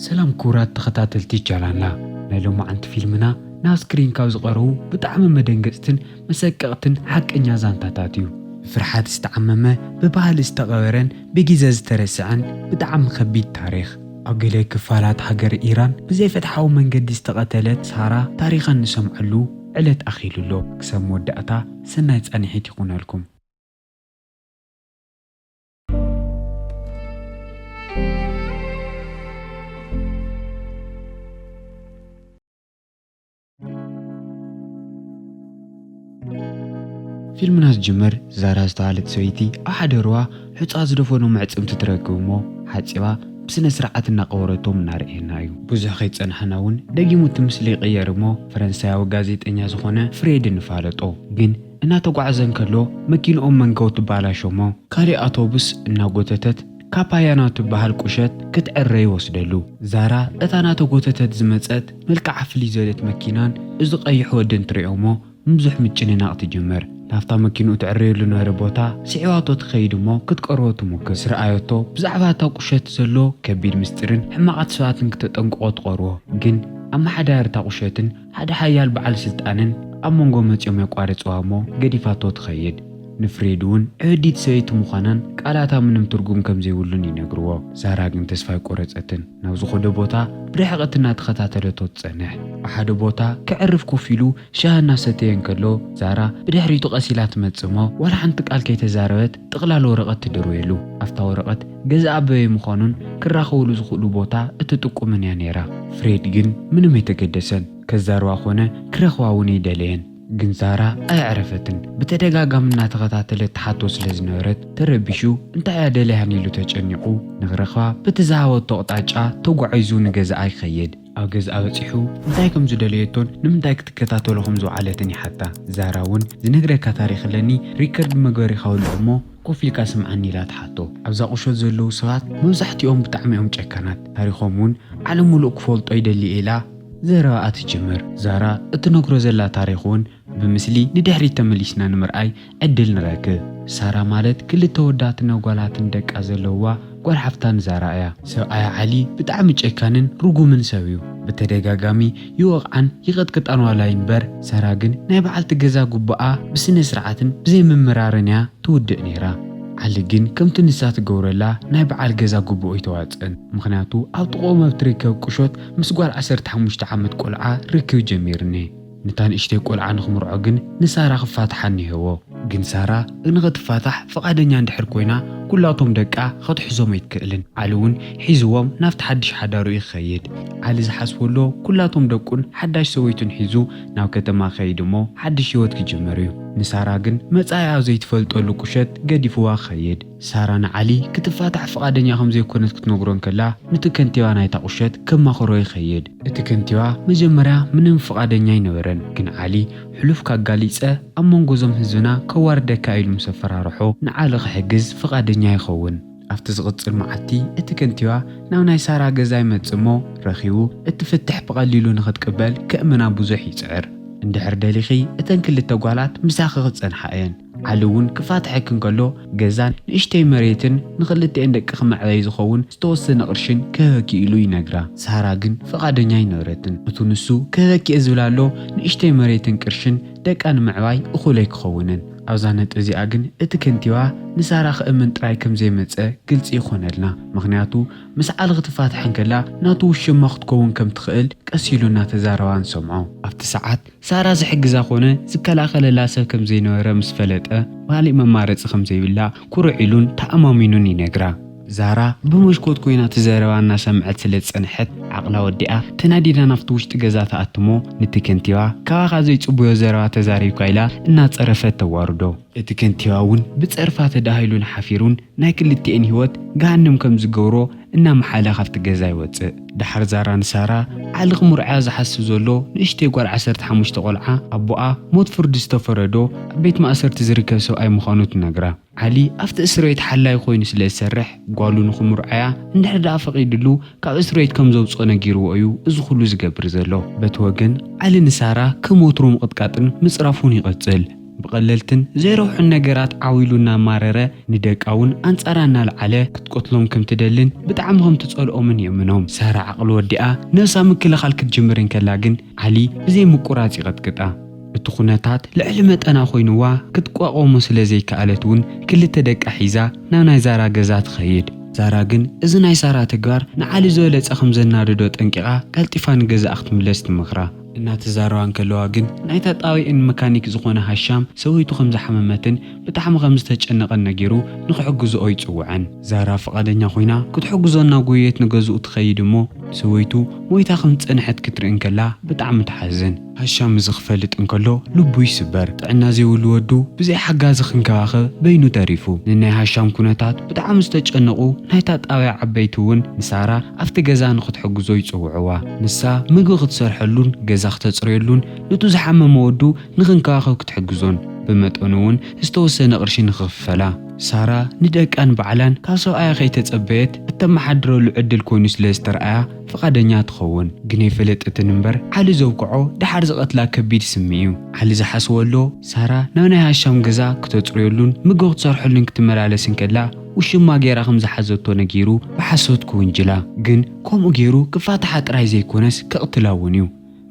ሰላም ክቡራት ተኸታተልቲ ቻናልና፣ ናይ ሎማዓንቲ ፊልምና ናብ ስክሪን ካብ ዝቐረቡ ብጣዕሚ መደንገጽትን መሰቀቕትን ሓቀኛ ዛንታታት እዩ። ብፍርሓት ዝተዓመመ፣ ብባህሊ ዝተቐበረን ብግዜ ዝተረስዐን ብጣዕሚ ከቢድ ታሪኽ። ኣብ ገለ ክፋላት ሃገር ኢራን ብዘይፍትሓዊ መንገዲ ዝተቐተለት ሳራ ታሪኸን ንሰምዐሉ ዕለት ኣኺሉ ኣሎ። ክሳብ መወዳእታ ሰናይ ጻንሒት ይኹነልኩም። ፊልምና ዝጅምር ዛራ ዝተባህለት ሰበይቲ ኣብ ሓደ ሩባ ሑጻ ዝደፈኖ መዕጽምቲ ትረክብ እሞ ሓጺባ ብስነ ስርዓት እናቐበረቶም እናርእየና እዩ። ብዙሕ ከይጸናሕና እውን ደጊሙ እቲ ምስሊ ይቕየር እሞ ፈረንሳያዊ ጋዜጠኛ ዝኾነ ፍሬድ ንፋለጦ። ግን እናተጓዕዘ እንከሎ መኪንኦም መንገው ትባላሾ እሞ ካሊእ ኣውቶቡስ እናጎተተት ካፓያና ትበሃል ቁሸት ክትዕረ ይወስደሉ። ዛራ እታ እናተጎተተት ዝመጸት መልክዓ ፍልይ ዘለት መኪናን እዚ ቀይሕ ወድን ትሪኦ እሞ ምብዙሕ ምጭንናቕ ትጅምር። ናብታ መኪንኡ ትዕረየሉ ነበረ ቦታ ስዒባቶ ትኸይድ እሞ ክትቀርቦ ትሙክር። ስርኣዮቶ ብዛዕባ እታ ቁሸት ዘሎ ከቢድ ምስጢርን ሕማቓት ሰባትን ክተጠንቅቖ ትቐርቦ። ግን ኣመሓዳሪ እታ ቁሸትን ሓደ ሓያል በዓል ስልጣንን ኣብ መንጎ መጺኦም የቋርጽዋ እሞ ገዲፋቶ ትኸይድ። ንፍሬድ እውን ዕብዲት ሰበይቲ ምዃናን ቃላታ ምንም ትርጉም ከም ዘይብሉን ይነግርዎ። ዛራ ግን ተስፋ ኣይቆረጸትን። ናብ ዝኸዶ ቦታ ብርሕቐት እናተኸታተለቶ ትጸንሕ። ኣብ ሓደ ቦታ ከዕርፍ ኮፍ ኢሉ ሻሂ እናሰተየ እንከሎ ዛራ ብድሕሪቱ ቀስ ኢላ ትመጽእ እሞ ዋላ ሓንቲ ቃል ከይተዛረበት ጥቕላል ወረቐት ትድርብየሉ። ኣብታ ወረቐት ገዛ ኣበበይ ምዃኑን ክራኸብሉ ዝኽእሉ ቦታ እትጥቁምን እያ ነይራ። ፍሬድ ግን ምንም ኣይተገደሰን። ከዛርባ ኮነ ክረኽባ እውን ኣይደለየን። ግን ዛራ ኣየዕረፈትን። ብተደጋጋሚ እናተኸታተለት ትሓቶ ስለ ዝነበረት ተረቢሹ እንታይ እያ ደልያን ኢሉ ተጨኒቑ ንክረኽባ በቲ ዝሃበቶ ኣቕጣጫ ተጓዒዙ ንገዛኣ ይኸይድ። ኣብ ገዛኣ በጺሑ እንታይ ከም ዝደለየቶን ንምንታይ ክትከታተሎ ከም ዝወዓለትን ይሓታ። ዛራ እውን ዝነግረካ ታሪኽ ኣለኒ ሪከርድ መግበሪኻ ውልዕ እሞ ኮፍ ኢልካ ስምዓኒ ኢላ ትሓቶ። ኣብዛ ቁሸት ዘለዉ ሰባት መብዛሕትኦም ብጣዕሚ እዮም ጨካናት። ታሪኾም እውን ዓለም ሙሉእ ክፈልጦ ይደሊ ኢላ ዘረባኣ ትጅምር። ዛራ እትነግሮ ዘላ ታሪኽ እውን ብምስሊ ንድሕሪት ተመሊስና ንምርኣይ ዕድል ንረክብ። ሳራ ማለት ክልተ ወዳትን ኣጓላትን ደቃ ዘለውዋ ጓል ሓፍታ ንዛራ እያ። ሰብኣያ ዓሊ ብጣዕሚ ጨካንን ርጉምን ሰብ እዩ። ብተደጋጋሚ ይወቕዓን ይቐጥቅጣን ዋላ ይንበር፣ ሳራ ግን ናይ በዓልቲ ገዛ ጉባኣ ብስነ ስርዓትን ብዘይምምራርን እያ ትውድእ ነይራ። ዓሊ ግን ከምቲ ንሳ ትገብረላ ናይ በዓል ገዛ ጉባኡ ኣይተዋጽእን። ምኽንያቱ ኣብ ጥቕኦም ኣብ ትርከብ ቁሾት ምስ ጓል ዓሰርተ ሓሙሽተ ዓመት ቆልዓ ርክብ ጀሚርኒ። ነታ ንእሽተይ ቆልዓ ንኽምርዖ ግን ንሳራ ክፋትሓ እኒሀዎ። ግን ሳራ ንኽትፋታሕ ፍቓደኛ እንድሕር ኮይና ኩላቶም ደቃ ክትሕዞም ኣይትክእልን። ዓሊ እውን ሒዝዎም ናብቲ ሓድሽ ሓዳሩ ይኸይድ። ዓሊ ዝሓስቦ ኣሎ ኩላቶም ደቁን ሓዳሽ ሰበይቱን ሒዙ ናብ ከተማ ክኸይድ እሞ ሓድሽ ህይወት ክጅምር እዩ። ንሳራ ግን መጻኢኣ ኣብ ዘይትፈልጠሉ ቁሸት ገዲፍዋ ክኸይድ። ሳራ ንዓሊ ክትፋታሕ ፍቓደኛ ከም ዘይኮነት ክትነግሮ እንከላ፣ ነቲ ከንቲባ ናይታ ቁሸት ከማኽሮ ይኸይድ። እቲ ከንቲባ መጀመርያ ምንም ፍቓደኛ ኣይነበረን፣ ግን ዓሊ ሕሉፍ ካጋሊጸ ኣብ መንጎ እዞም ህዝብና ከዋርደካ ኢሉ ምስ ኣፈራርሖ፣ ንዓሊ ክሕግዝ ፍቓደኛ ይኸውን። ኣብቲ ዝቕጽል መዓልቲ እቲ ከንቲባ ናብ ናይ ሳራ ገዛ ይመጽእ እሞ ረኺቡ እቲ ፍትሕ ብቐሊሉ ንኽትቅበል ከእምና ብዙሕ ይጽዕር። እንድሕር ደሊኺ እተን ክልተ ጓላት ምሳኺ ክጸንሓ እየን። ዓሊ እውን ክፋትሐኪ እንከሎ ገዛን ንእሽተይ መሬትን ንኽልቲኤን ደቅኺ መዕበዪ ዝኸውን ዝተወሰነ ቅርሽን ክህበኪ ኢሉ ይነግራ። ሳራ ግን ፍቓደኛ ኣይነበረትን። እቱ ንሱ ክህበኪ እየ ዝብላ ኣሎ ንእሽተይ መሬትን ቅርሽን ደቃ ንምዕባይ እኹል ኣይክኸውንን። ኣብዛ ነጥቢ እዚኣ ግን እቲ ከንቲባ ንሳራ ክእምን ጥራይ ከም ዘይመጸ ግልጺ ይኾነልና። ምኽንያቱ ምስ ዓሊ ክትፋትሕ እንከላ ናቱ ውሽማ ክትከውን ከም ትኽእል ቀስ ኢሉ እናተዛረባ ንሰምዖ። ኣብቲ ሰዓት ሳራ ዝሕግዛ ኮነ ዝከላኸለላ ሰብ ከም ዘይነበረ ምስ ፈለጠ፣ ካሊእ መማረፂ ከም ዘይብላ ኩርዕ ኢሉን ተኣማሚኑን ይነግራ። ዛራ ብመስኮት ኮይና እቲ ዘረባ እናሰምዐት ስለ ዝጸንሐት፣ ዓቕላ ወዲኣ ተናዲዳ ናብቲ ውሽጢ ገዛ ትኣትሞ፣ ነቲ ከንቲባ ካባኻ ዘይጽቡዮ ዘረባ ተዛሪብካ ኢላ እናጸረፈት ተዋርዶ። እቲ ከንቲባ እውን ብጸርፋ ተዳሂሉን ሓፊሩን ናይ ክልቲኤን ህይወት ገሃነም ከም ዝገብሮ እናመሓለ ካብቲ ገዛ ይወጽእ። ደሓር ዛራ ንሳራ ዓሊ ክምርዖያ ዝሓስብ ዘሎ ንእሽተይ ጓል ዓሰርተ ሓሙሽተ ቆልዓ ኣቦኣ ሞት ፍርዲ ዝተፈረዶ ኣብ ቤት ማእሰርቲ ዝርከብ ሰብኣይ ምዃኑ ትነግራ። ዓሊ ኣብቲ እስር ቤት ሓላይ ኮይኑ ስለ ዝሰርሕ ጓሉ ንኽምርዖያ እንድሕር ደኣ ፈቒድሉ ካብ እስር ቤት ከም ዘውጽኦ ነጊርዎ እዩ እዚ ኩሉ ዝገብር ዘሎ። በቲ ወገን ዓሊ ንሳራ ከም ወትሩ ምቕጥቃጥን ምጽራፉን ይቐጽል። ብቐለልትን ዘይረብሑን ነገራት ዓው ኢሉ እናማረረ፣ ንደቃ እውን ኣንጻራ እናልዓለ ክትቀትሎም ከም ትደልን ብጣዕሚ ከም ትጸልኦምን የእምኖም። ሳራ ዓቕሊ ወዲኣ ነብሳ ምክልኻል ክትጅምር እንከላ ግን ዓሊ ብዘይ ምቁራጽ ይቐጥቅጣ። እቲ ኩነታት ልዕሊ መጠና ኮይንዋ ክትቋቋሞ ስለ ዘይከኣለት እውን ክልተ ደቃ ሒዛ ናብ ናይ ዛራ ገዛ ትኸይድ። ዛራ ግን እዚ ናይ ሳራ ተግባር ንዓሊ ዝበለጸ ከም ዘናድዶ ጠንቂቓ ቀልጢፋ ንገዛኣ ክትምለስ ትመኽራ። እናተዛረባ እንከለዋ ግን ናይታ ጣቢዕን መካኒክ ዝኾነ ሃሻም ሰበይቱ ከም ዝሓመመትን ብጣዕሚ ከም ዝተጨነቐን ነጊሩ ንኽሕግዝኦ ይጽውዐን። ዛራ ፍቓደኛ ኮይና ክትሕግዞ እናጎየት ንገዝኡ ትኸይድ እሞ ሰበይቱ ሞይታ ከም ዝጸንሐት ክትርኢ እንከላ ብጣዕሚ ትሓዝን። ሃሻም እዚ ክፈልጥ እንከሎ ልቡ ይስበር። ጥዕና ዘይብሉ ወዱ ብዘይ ሓጋዚ ክንከባኸብ በይኑ ተሪፉ። ንናይ ሃሻም ኩነታት ብጣዕሚ ዝተጨነቑ ናይታ ጣብያ ዓበይቲ እውን ንሳራ ኣብቲ ገዛ ንኽትሕግዞ ይጽውዕዋ። ንሳ ምግቢ ክትሰርሐሉን ገዛ ክተጽርየሉን ነቱ ዝሓመመ ወዱ ንኽንከባኸብ ክትሕግዞን ብመጠኑ እውን ዝተወሰነ ቅርሺ ንኽኽፈላ። ሳራ ንደቃን ባዕላን ካብ ሰብኣያ ከይተጸበየት እተመሓድረሉ ዕድል ኮይኑ ስለ ዝተረኣያ ፍቓደኛ ትኸውን። ግን ኣይፈለጠትን እምበር ዓሊ ዘውቅዖ ደሓር ዝቐትላ ከቢድ ስሚ እዩ። ዓሊ ዝሓስቦ ኣሎ ሳራ ናብ ናይ ሃሻም ገዛ ክተጽርየሉን ምግቢ ክትሰርሐሉን ክትመላለስ እንከላ ውሽማ ገይራ ከም ዝሓዘቶ ነጊሩ ብሓሶት ክውንጅላ። ግን ከምኡ ገይሩ ክፋትሓ ጥራይ ዘይኮነስ ከቕትላ እውን እዩ።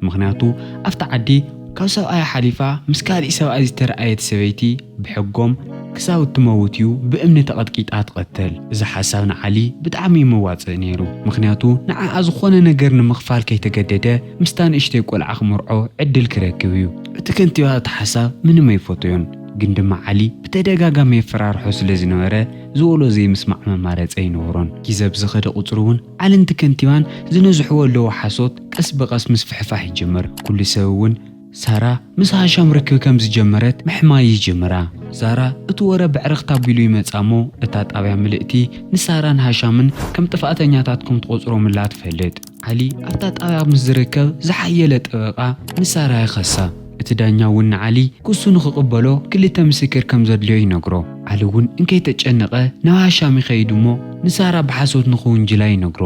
ምኽንያቱ ኣብቲ ዓዲ ካብ ሰብኣያ ሓሊፋ ምስ ካሊእ ሰብኣይ ዝተረኣየት ሰበይቲ ብሕጎም ክሳብ እትመውት እዩ ብእምኒ ተቐጥቂጣ ትቐተል። እዚ ሓሳብ ንዓሊ ብጣዕሚ እዩ መዋጽእ ነይሩ። ምኽንያቱ ንዓኣ ዝኾነ ነገር ንምኽፋል ከይተገደደ ምስታ ንእሽተይ ቆልዓ ክምርዖ ዕድል ክረክብ እዩ። እቲ ከንቲባ እቲ ሓሳብ ምንም ኣይፈተዮን። ግን ድማ ዓሊ ብተደጋጋሚ የፈራርሖ ስለ ዝነበረ ዝበሎ ዘይምስማዕ መማረጺ ኣይነበሮን። ግዜ ብዝኸደ ቁጽሪ እውን ዓልን እቲ ከንቲባን ዝነዝሕዎ ኣለዉ ሓሶት ቀስ ብቐስ ምስፍሕፋሕ ይጅምር። ኩሉ ሰብ እውን ሳራ ምስ ሃሻም ርክብ ከም ዝጀመረት ምሕማይ ይጅምራ። ዛራ እቲ ወረ ብዕርኽት ኣቢሉ ይመጻ እሞ እታ ጣብያ ምልእቲ ንሳራን ሃሻምን ከም ጥፍኣተኛታት ከም ትቖጽሮምላ ትፈልጥ። ዓሊ ኣብታ ጣብያ ምስ ዝርከብ ዝሓየለ ጠበቓ ንሳራ ይኸሳ። እቲ ዳኛ እውን ንዓሊ ክሱ ንኽቕበሎ ክልተ ምስክር ከም ዘድልዮ ይነግሮ። ዓሊ እውን እንከይተጨነቐ ናብ ሃሻም ይኸይድ እሞ ንሳራ ብሓሶት ንኽውንጅላ ይነግሮ።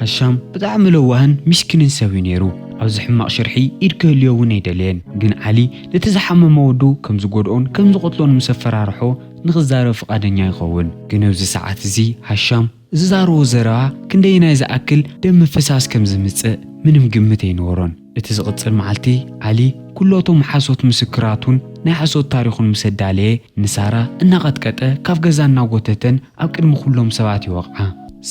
ሃሻም ብጣዕሚ ለዋህን ሚስኪንን ሰብ እዩ ነይሩ። ኣብዚ ሕማቕ ሽርሒ ኢድ ክህልዮ እውን ኣይደለየን። ግን ዓሊ ነቲ ዝሓመመ ወዱ ከም ዝጎድኦን ከም ዝቐትሎን ምስ ኣፈራርሖ ንኽዛረብ ፍቓደኛ ይኸውን። ግን ኣብዚ ሰዓት እዚ ሃሻም ዝዛረቦ ዘረባ ክንደየናይ ዝኣክል ደም ምፍሳስ ከም ዝምጽእ ምንም ግምት ኣይነበሮን። እቲ ዝቕጽል መዓልቲ ዓሊ ኩሎቶም ሓሶት ምስክራቱን ናይ ሓሶት ታሪኹን ምስ ኣዳለየ ንሳራ እናቐጥቀጠ ካብ ገዛ እናጎተተን ኣብ ቅድሚ ኩሎም ሰባት ይወቕዓ።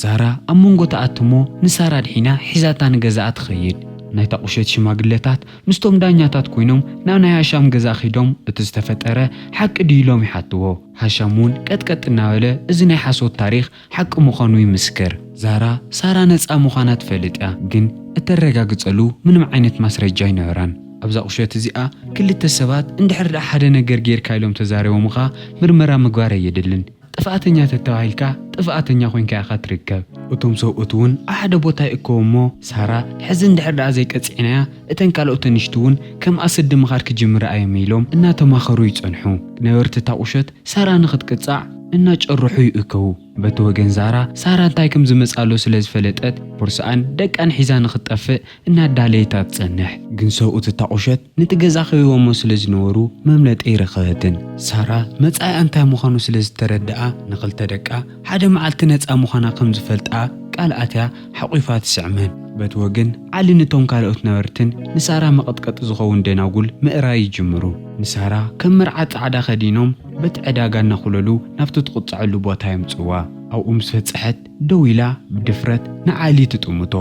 ዛራ ኣብ መንጎ ትኣቱ እሞ ንሳራ ድሒና ሒዛታ ንገዛኣ ትኸይድ። ናይታ ቁሸት ሽማግለታት ምስቶም ዳኛታት ኮይኖም ናብ ናይ ሃሻም ገዛ ኺዶም እቲ ዝተፈጠረ ሓቂ ድዩ ኢሎም ይሓትዎ። ሃሻም እውን ቀጥቀጥ እናበለ እዚ ናይ ሓሶት ታሪኽ ሓቂ ምዃኑ ይምስክር። ዛራ ሳራ ነጻ ምዃና ትፈልጥ እያ፣ ግን እተረጋግጸሉ ምንም ዓይነት ማስረጃ ኣይነበራን። ኣብዛ ቁሸት እዚኣ ክልተ ሰባት እንድሕር ደኣ ሓደ ነገር ጌርካ ኢሎም ተዛሪቦምኻ ምርመራ ምግባር ኣየድልን። ጥፍኣተኛ ተተባሂልካ ጥፍኣተኛ ኮይንካ ኢኻ ትርከብ። እቶም ሰብኡት እውን ኣብ ሓደ ቦታ ይእከቡ እሞ ሳራ ሕዚ እንድሕር ደኣ ዘይቀጺዕናያ እተን ካልኦት ኣንሽቲ እውን ከም ኣሰዲ ምኻድ ክጅምራ እዮም ኢሎም እናተማኸሩ ይጸንሑ። ነበርቲ እታ ቁሸት ሳራ ንኽትቅጻዕ እናጨርሑ ይእከቡ። በቲ ወገን ዛራ ሳራ እንታይ ከም ዝመጻሎ ስለ ዝፈለጠት ቦርስኣን ደቃን ሒዛ ንኽትጠፍእ እናዳለየታ ትጸንሕ። ግን ሰብኡት እታ ቁሸት ነቲ ገዛ ከቢቦሞ ስለ ዝነበሩ መምለጢ ኣይረኸበትን። ሳራ መጻኢኣ እንታይ ምዃኑ ስለ ዝተረድኣ ንኽልተ ደቃ ሓደ መዓልቲ ነጻ ምዃና ከም ዝፈልጣ ቃል ኣትያ ሓቑፋ ትስዕመን። በቲ ወገን ዓሊ ንቶም ካልኦት ነበርትን ንሳራ መቐጥቀጢ ዝኸውን ደናጉል ምእራይ ይጅምሩ። ንሳራ ከም መርዓ ጻዕዳ ከዲኖም በቲ ዕዳጋ እናኹለሉ ናብቲ ትቕጽዐሉ ቦታ የምጽዋ። ኣብኡ ምስ በጽሐት ደው ኢላ ብድፍረት ንዓሊ ትጥምቶ።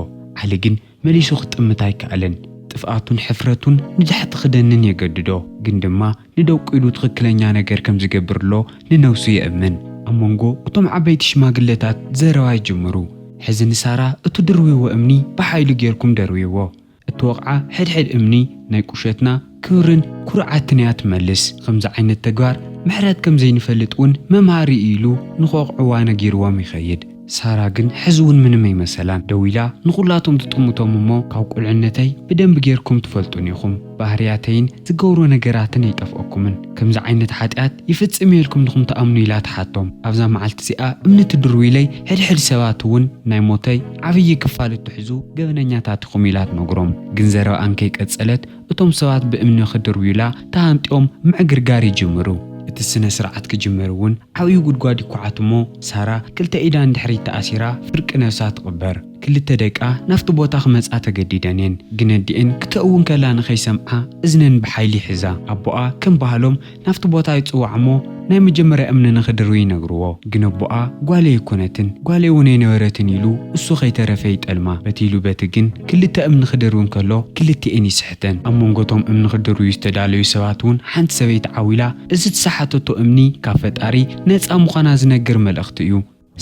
ዓሊ ግን መሊሱ ክጥምት ኣይከኣለን። ጥፍኣቱን ሕፍረቱን ንታሕቲ ክደንን የገድዶ። ግን ድማ ንደቁ ኢሉ ትኽክለኛ ነገር ከም ዝገብር ኣሎ ንነብሱ የእምን። ኣብ መንጎ እቶም ዓበይቲ ሽማግለታት ዘረባ ይጅምሩ። ሕዚ ንሳራ እቲ ድርብይዎ እምኒ ብሓይሉ ጌርኩም ደርብይዎ። እቲ ወቕዓ ሕድሕድ እምኒ ናይ ቁሸትና ክብርን ኩርዓትን እያ ትመልስ። ከምዚ ዓይነት ተግባር ምሕረት ከም ዘይንፈልጥ እውን መምሃሪ እዩ ኢሉ ንኽወቕዕዋ ነጊርዎም ይኸይድ። ሳራ ግን ሕዚ እውን ምንም ኣይመሰላን። ደው ኢላ ንኹላቶም ትጥምቶም እሞ፣ ካብ ቁልዕነተይ ብደንቢ ጌርኩም ትፈልጡን ኢኹም። ባህርያተይን ዝገብሮ ነገራትን ኣይጠፍኦኩምን። ከምዚ ዓይነት ሓጢኣት ይፍጽም ኢልኩም ድኹም ትኣምኑ? ኢላ ትሓቶም። ኣብዛ መዓልቲ እዚኣ እምኒ ትድርቡ ኢለይ ሕድሕድ ሰባት እውን ናይ ሞተይ ዓብዪ ክፋል እትሕዙ ገበነኛታት ኢኹም ኢላ ትነግሮም። ግን ዘረባኣን ከይቀጸለት እቶም ሰባት ብእምኒ ክድርቡ ኢላ ተሃንጢኦም ምዕግርጋር ይጅምሩ። እቲ ስነ ስርዓት ክጅምር እውን ዓብዪ ጉድጓድ ይኳዓት እሞ ሳራ ክልተ ኢዳ ንድሕሪት ተኣሲራ ፍርቂ ነብሳ ትቕበር። ክልተ ደቃ ናብቲ ቦታ ክመጻ ተገዲደን እየን። ግን ኣዲኤን ክተእውን ከላ ንኸይሰምዓ እዝነን ብሓይሊ ይሕዛ። ኣቦኣ ከም ባህሎም ናብቲ ቦታ ይጽዋዕ እሞ ናይ መጀመርያ እምኒ ንኽድርዊ ይነግርዎ። ግን ኣቦኣ ጓለይ ኣይኮነትን፣ ጓለይ እውን ኣይነበረትን ኢሉ እሱ ከይተረፈ ይጠልማ። በቲ ኢሉ በቲ ግን ክልተ እምኒ ክድርዊ እንከሎ ክልቲኤን ይስሕተን። ኣብ መንጎቶም እምኒ ክድርዊ ዝተዳለዩ ሰባት እውን ሓንቲ ሰበይቲ ዓው ኢላ፣ እዚ ዝሰሓተቶ እምኒ ካብ ፈጣሪ ነጻ ምዃና ዝነግር መልእኽቲ እዩ።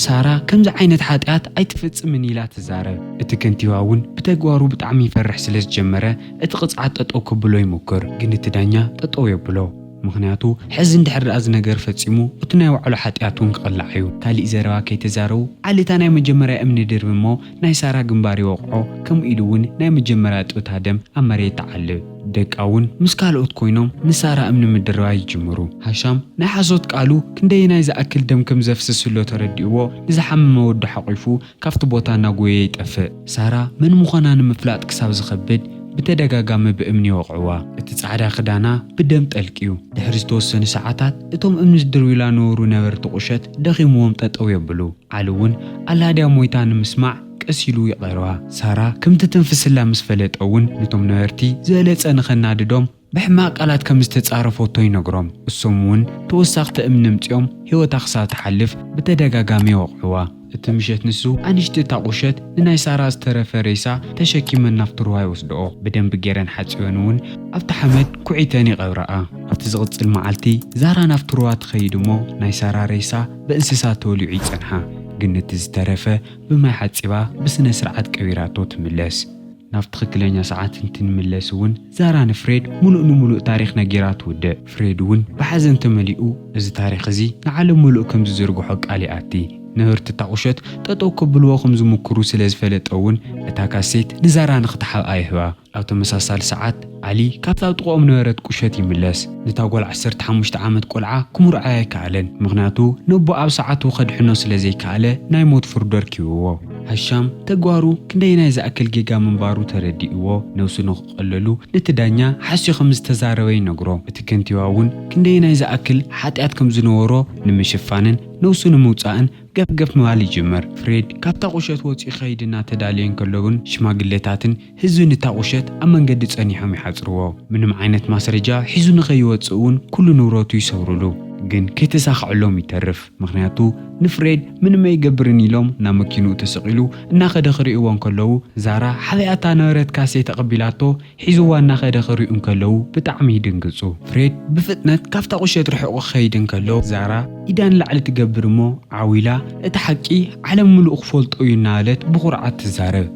ሳራ ከምዚ ዓይነት ሓጢኣት ኣይትፍጽምን ኢላ ትዛረብ። እቲ ከንቲባ እውን ብተግባሩ ብጣዕሚ ይፈርሕ ስለ ዝጀመረ እቲ ቅጽዓት ጠጠው ከብሎ ይሙክር። ግን እቲ ዳኛ ጠጠው የብሎ። ምኽንያቱ ሕዚ እንድሕር ደኣ እዚ ነገር ፈጺሙ እቲ ናይ ዋዕሎ ሓጢኣት እውን ክቕላዕ እዩ። ካሊእ ዘረባ ከይተዛረቡ ዓሊ እታ ናይ መጀመርያ እምኒ ድርቢ እሞ ናይ ሳራ ግንባር ይወቕዖ፣ ከምኡ ኢሉ እውን ናይ መጀመርያ ጡታ ደም ኣብ መሬት ትዓልብ። ደቃ እውን ምስ ካልኦት ኮይኖም ንሳራ እምኒ ምድርባይ ይጅምሩ። ሃሻም ናይ ሓሶት ቃሉ ክንደየናይ ዝኣክል ደም ከም ዘፍስስሎ ተረዲእዎ ንዝሓመመ ወዱ ሓቒፉ ካብቲ ቦታ እናጎየ ይጠፍእ። ሳራ መን ምዃና ንምፍላጥ ክሳብ ዝኸብድ ብተደጋጋሚ ብእምኒ ይወቕዕዋ። እቲ ጻዕዳ ክዳና ብደም ጠልቅዩ። ድሕሪ ዝተወሰኑ ሰዓታት እቶም እምኒ ዝድርብዩላ ነበሩ ነበርቲ ቁሸት ደኺምዎም ጠጠው የብሉ። ዓሊ እውን ኣላድያ ሞይታ ንምስማዕ ቀስ ኢሉ ይቐርባ። ሳራ ከም ትትንፍስላ ምስ ፈለጠ እውን ነቶም ነበርቲ ዝበለጸ ንኸናድዶም ብሕማቕ ቃላት ከም ዝተጻረፈቶ ይነግሮም። እሶም እውን ተወሳኽቲ እምኒ ምጺኦም ህይወታ ክሳብ ትሓልፍ ብተደጋጋሚ ይወቕዕዋ። እቲ ምሸት ንሱ ኣንሽቲ እታ ቁሸት ንናይ ሳራ ዝተረፈ ሬሳ ተሸኪመን ናብቲ ሩባ ይወስድኦ። ብደንቢ ገይረን ሓጺበን እውን ኣብቲ ሓመድ ኩዒተን ይቐብረኣ። ኣብቲ ዝቕጽል መዓልቲ ዛራ ናብቲ ሩባ ትኸይድ እሞ ናይ ሳራ ሬሳ ብእንስሳ ተወሊዑ ይጸንሓ። ግን ነቲ ዝተረፈ ብማይ ሓጺባ ብስነ ስርዓት ቀቢራቶ ትምለስ። ናብ ትኽክለኛ ሰዓት እንትንምለስ እውን ዛራ ንፍሬድ ሙሉእ ንሙሉእ ታሪኽ ነጊራ ትውድእ። ፍሬድ እውን ብሓዘን ተመሊኡ እዚ ታሪኽ እዚ ንዓለም ሙሉእ ከም ዝዝርግሖ ቃል ይኣቲ። ነበርቲ እታ ቁሸት ጠጠው ከብልዎ ከም ዝምክሩ ስለ ዝፈለጠ እውን እታ ካሴት ንዛራ ንኽትሓብኣ ይህባ። ኣብ ተመሳሳሊ ሰዓት ዓሊ ካብታ ኣብ ጥቕኦም ነበረት ቁሸት ይምለስ። ነታ ጓል ዓሰርተ ሓሙሽተ ዓመት ቆልዓ ክምርዖ ኣይከኣለን። ምኽንያቱ ነቦ ኣብ ሰዓቱ ከድሕኖ ስለ ዘይከኣለ ናይ ሞት ፍርዱ ኣርኪብዎ። ሃሻም ተግባሩ ክንደየናይ ዝኣክል ጌጋ ምንባሩ ተረዲእዎ ነብሱ ንኽቐለሉ ነቲ ዳኛ ሓስዩ ከም ዝተዛረበ ይነግሮ። እቲ ከንቲባ እውን ክንደየናይ ዝኣክል ሓጢኣት ከም ዝነበሮ ንምሽፋንን ነብሱ ንምውጻእን ገፍገፍ ምባል ይጅምር። ፍሬድ ካብታ ቁሸት ወጺኡ ክኸይድ እናተዳለየ እንከሎ እውን ሽማግለታትን ህዝብን እታ ቁሸት ኣብ መንገዲ ጸኒሖም ይሓጽርዎ። ምንም ዓይነት ማስረጃ ሒዙ ንኸይወጽእ እውን ኩሉ ንብረቱ ይሰብሩሉ። ግን ከይተሳኽዐሎም ይተርፍ። ምኽንያቱ ንፍሬድ ምንም ኣይገብርን ኢሎም ናብ መኪንኡ ተሰቒሉ እናኸደ ክርእይዎ እንከለዉ ዛራ ሓቢኣታ ነበረት ካሴት ተቐቢላቶ ሒዝዋ እናኸደ ክርእዩ እንከለዉ ብጣዕሚ ይድንግጹ። ፍሬድ ብፍጥነት ካብታ ቁሸት ርሒቑ ክኸይድ እንከሎ ዛራ ኢዳ ንላዕሊ ትገብር እሞ ዓው ኢላ እቲ ሓቂ ዓለም ምሉእ ክፈልጦ እዩ እናበለት ብኹርዓት ትዛረብ።